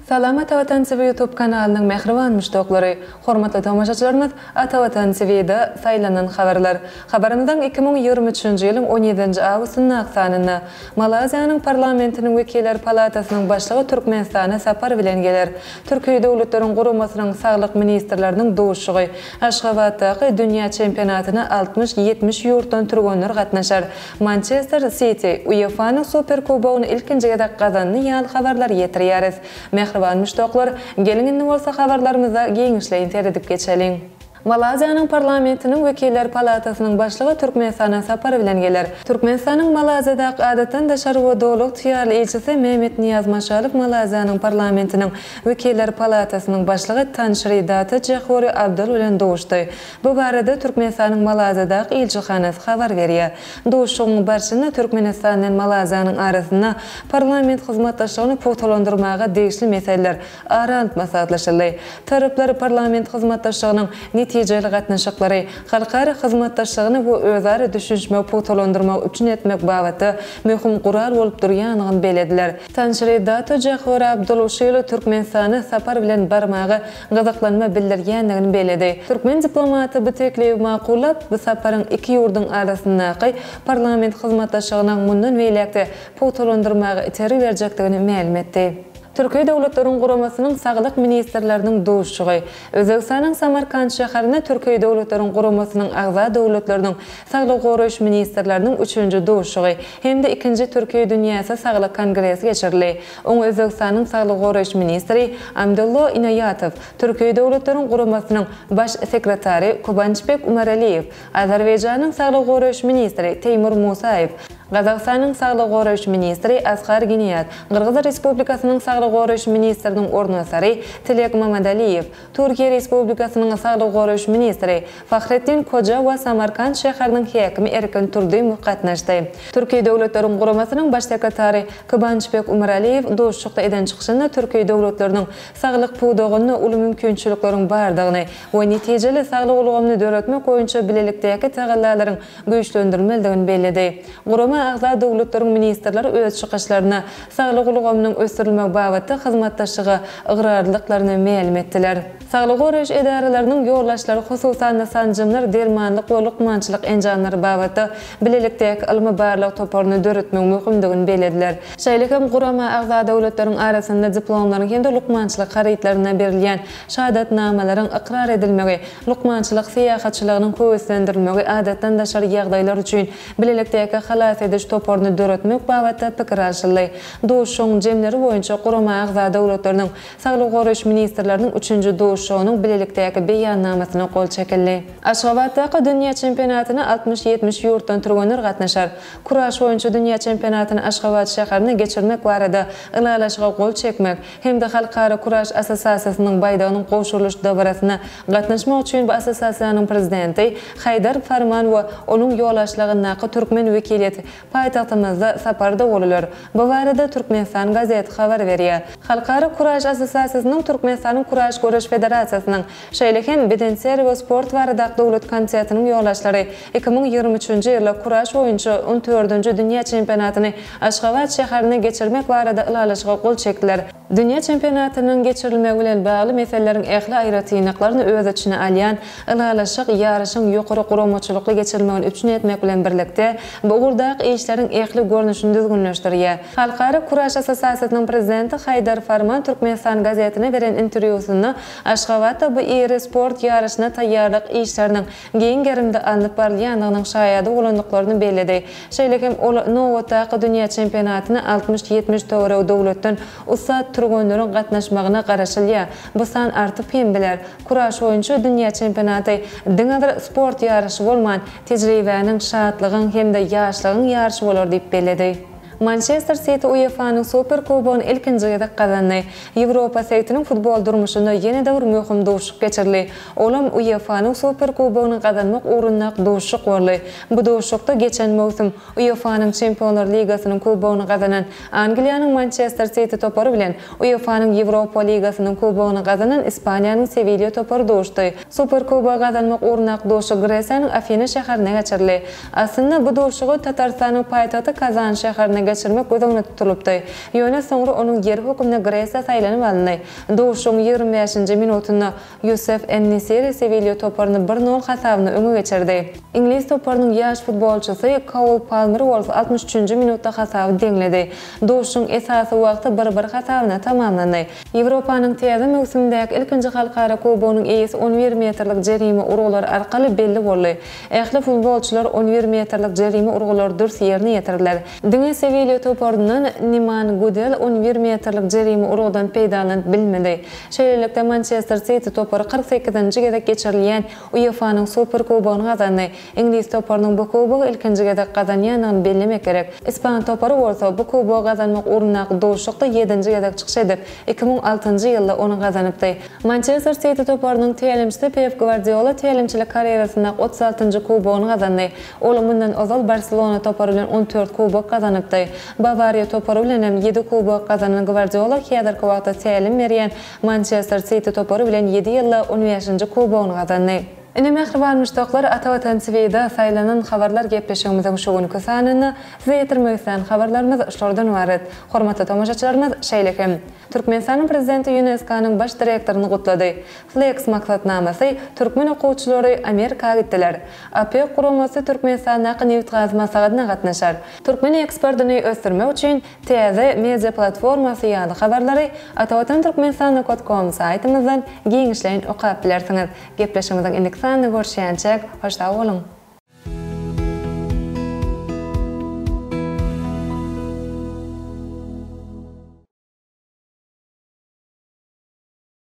Salam Atavatan TV YouTube kanalynyň mähriban muşdaklary! Hormatly tomaşaçylarymyz Atavatan TV-da saýlanan habarlar. Habarymyzyň 2023-nji ýylyň on ýedinji awgustyndaky sanynda Malaýziýanyň Parlamentiniň Wekiller palatasynyň başlygy Türkmenistana sapar bilen geler. Türki döwletleriň guramasynyň saglyk ministrleriniň duşuşygy. Aşgabatdaky dünýä çempionatyna 60-70 ýurtdan türgenler gatnaşar. Mançester Siti UEFA-nyň Superkubogyny ilkinji gezek gazandy ýaly habarlary ýetirýäris. Mähriban muşdaklar, geliň indi bolsa habarlarymyza giňişleýin seredip geçeliň. Malaýziýanyň Parlamentiniň Wekiller palatasynyň başlygy Türkmenistana sapar bilen geler. Türkmenistanyň Malaýziýadaky Adatdan daşary we Doly ygtyýarly ilçisi Mehmetniýaz Maşalow Malaýziýanyň Parlamentiniň Wekiller palatasynyň başlygy Tan Şri Data Jehori Abdul bilen duşdy. Bu barada Türkmenistanyň Malaýziýadaky ilçihanasy habar berýär. Duşuşygyň barşynda Türkmenistan bilen Malaýziýanyň arasynda parlament hyzmatdaşlygyny pugtalandyrmaga degişli meseleler ara alnyp maslahatlaşyldy. Taraplar parlament hyzmatdaşlygynyň netijeli gatnaşyklary, halkara hyzmatdaşlygyny we özara düşünişmegi pugtalandyrmagy üpjün etmek babatda möhüm gural bolup durýandygyny bellediler. Tanşri Dato Jahor Abdul şu ýyl Türkmenistana sapar bilen barmaga gyzyklanma bildirýändigini belledi. Türkmen diplomaty bu teklibi makullap, bu saparyň iki ýurduň arasyndaky parlament hyzmatdaşlygynyň mundan beýläk-de pugtalandyrmaga itergi berjekdigini mälim etdi. Türki döwletleriň guramasynyň saglyk ministrleriniň duşuşygy. Özbegistanyň Samarkant şäherinde Türki döwletleriň guramasynyň agza döwletleriniň saglygy goraýyş ministrleriniň üçünji duşuşygy hem-de ikinji Türki dünýäsi saglyk kongresi geçirildi. Oňa Özbegistanyň saglygy goraýyş ministri Amdullo Inoýatow, Türki döwletleriň guramasynyň Baş sekretary Kubançbek Umaraliýew, Azerbaýjanyň saglygy goraýyş ministri Teýmur Musaýew, Gazagystanyň saglygy goraýyş ministri Asgar Giniýat, Gyrgyz Respublikasynyň saglygy goraýyş ministriniň orunbasary Tilek Mamadaliýew, Türkiýe Respublikasynyň saglygy goraýyş ministri Fahrettin Koja we Samarkant şäheriniň häkimi Erkin Turdymow gatnaşdy. Türki döwletleriň guramasynyň Baş sekretary Kubançbek Umaraliýew duşuşykda eden çykyşynda türki döwletleriniň saglyk pudagynda uly mümkinçilikleriň bardygyny we netijeli saglyk ulgamyny döretmek boýunça bilelikdäki tagallalaryň güýçlendirilmelidigini belledi. Gurama agza döwletleriň ministrleri öz çykyşlarynda saglyk ulgamynyň ösdürilmegi babatda hyzmatdaşlyga ygrarlydyklaryny mälim etdiler. Saglygy goraýyş edaralarynyň ýolbaşçylary, hususan-da, sanjymlar, dermanlyk we lukmançylyk enjamlary babatda bilelikdäki ylmy-barlag toparyny döretmegiň möhümdigini bellediler. Şeýle hem gurama agza döwletleriň arasynda diplomlaryň hem-de lukmançylyk harytlaryna berilýän şahadatnamalaryň ykrar edilmegi, lukmançylyk syýahatçylygynyň höweslendirilmegi adatdan daşary ýagdaýlar üçin bilelikdäki halas ediş toparyny döretmek babatda pikir alşyldy. Duşuşygyň jemleri boýunça gurama agza döwletleriniň saglygy goraýyş ministrleriniň üçünji duşuşygynyň bilelikdäki beýannamasyna gol çekildi. Aşgabatdaky dünýä çempionatyna 60-70 ýurtdan türgenler gatnaşar. Kuraş boýunça dünýä çempionatyny Aşgabat şäherinde geçirmek barada ylalaşyga gol çekmek hem-de Halkara kuraş assosiasiýasynyň baýdagynyň gowşurylyş dabarasyna gatnaşmak üçin bu assosiasiýanyň prezidenti Haýdar Farman we onuň ýolbaşçylygyndaky türkmen wekiliýeti paýtagtymyzda saparda bolarlar. Bu barada Türkmenistan gazeti habar berýär. Halkara kuraş assosiasiýasynyň Türkmenistanyň Kuraş göreş federasiýasynyň, şeýle hem Bedenterbiýe we sport baradaky döwlet komitetiniň ýolbaşçylary 2023-nji ýylda kuraş boýunça on dördünji dünýä çempionatyny Aşgabat şäherinde geçirmek barada ylalaşyga gol çekdiler. Dünýä çempionatynyň geçirilmegi bilen bagly meseleleriň ähli aýratynlyklaryny öz içine alýan ylalaşyk ýaryşyň ýokary guramaçylykly geçirilmegini üpjün etmek bilen birlikde, bu ugurdaky işleriň ähli görnüşini düzgünleşdirýär. Halkara kuraş assosiasiýasynyň prezidenti Haýdar Farman Türkmenistan gazetine beren interwýusynda Aşgabatda bu iri sport ýaryşyna taýýarlyk işleriniň giň gerimde alnyp barylýandygynyň şaýady bolandyklaryny belledi. Şeýle hem ol nobatdaky dünýä çempionatyna 60-70 töweregi döwletden ussat türgenleriň gatnaşmagyna garaşylýar. Bu san artyp hem biler. Kuraş boýunça dünýä çempionaty diňe bir sport ýaryşy bolman, tejribäniň, şatlygyň hem-de ýaşlygyň ýaryşy bolar diýip belledi. Mançester Siti UEFA-nyň Super Kubogyny ilkinji gezek gazandy. Ýewropa sebitiniň futbol durmuşynda ýene-de bir möhüm duşuşyk geçirildi. Olam UEFA-nyň Super Kubogyny gazanmak ugrundaky duşuşyk boldy. Bu duşuşykda geçen möwsüm UEFA-nyň Çempionlar ligasynyň kubogyny gazanan Angliýanyň Mançester Siti topary bilen UEFA-nyň Ýewropa ligasynyň kubogyny gazanan Ispaniýanyň Sewilýa topary duşdy. Superkubogy gazanmak ugrundaky duşuşyk Gresiýanyň Afina şäherinde geçirildi. Aslynda, bu duşuşygy Tatarystanyň paýtagty Kazan şäherinde geçirmek göz öňünde tutulypdy. Ýöne soňra onuň ýeri hökmünde Gresiýa saýlanyp alyndy. Duşuşygyň 25-nji minutynda Ýusef En-Nesiri Sewilýa toparyny bir nol hasabynda öňe geçirdi. Iňlis toparynyň ýaş futbolçysy Koul Palmer bolsa 63-nji minutda hasaby deňledi. Duşuşygyň esasy wagty bir-bir hasabyna tamamlandy. Ýewropanyň täze möwsümindäki ilkinji halkara kubogynyň eýesi 11 metrlik jerime urgulary arkaly belli boldy. Ähli futbolçylar 11 metrlik jerime urgulary dürs ýerine ýetirdiler. Diňe Sewilýa toparyndan Niman Gudel 11 metrlik jerime urgudan peýdalanyp bilmedi. Şeýlelikde, Mançester Siti topary 48-nji gezek geçirilýän UEFA-nyň Super Kubogyny gazandy. Iňlis toparynyň bu kubogy ilkinji gezek gazanýandygyny bellemek gerek. Ispan topary bolsa bu kubogy gazanmak ugrundaky duşuşykda ýedinji gezek çykyş edip, 2006-njy ýylda ony gazanypdy. Mançester Siti toparynyň tälimçisi Pep Gwardiola tälimçilik karýerasyndaky 36-njy kubogyny gazandy. Ol mundan ozal Barselona topary bilen 14 kubok gazanypdy. Bawariýa topary bilen hem ýedi kubok gazanan Gwardiola häzirki wagtda tälim berýän Mançester Siti topary bilen ýedi ýylda on bäşinji kubogyny gazandy. Ine mähriban muşdaklar Ata Watan TVda saýlanan habarlar gepleşigimiziň şu günki sanynda size ýetirmek islän habarlarymyz şulardan ybarat. Hormatly tomaşaçylarymyz şeýle hem Türkmenistanyň Prezidenti ÝUNESKO-nyň baş direktoryny gutlady. Flex maksatnamasy türkmen okuwçylary Amerika gitdiler. OPEK guramasy Türkmenistandaky nebitgaz maslahatyna gatnaşar. Türkmen eksportyny ösdürmek üçin täze media platformasy ýaly habarlary Atavatan Türkmenistan nokat kom saýtymyzdan giňişleýin okap bilersiňiz. Gepleşigimiziň indiki sanynda görüşýänçäk, hoş sag boluň!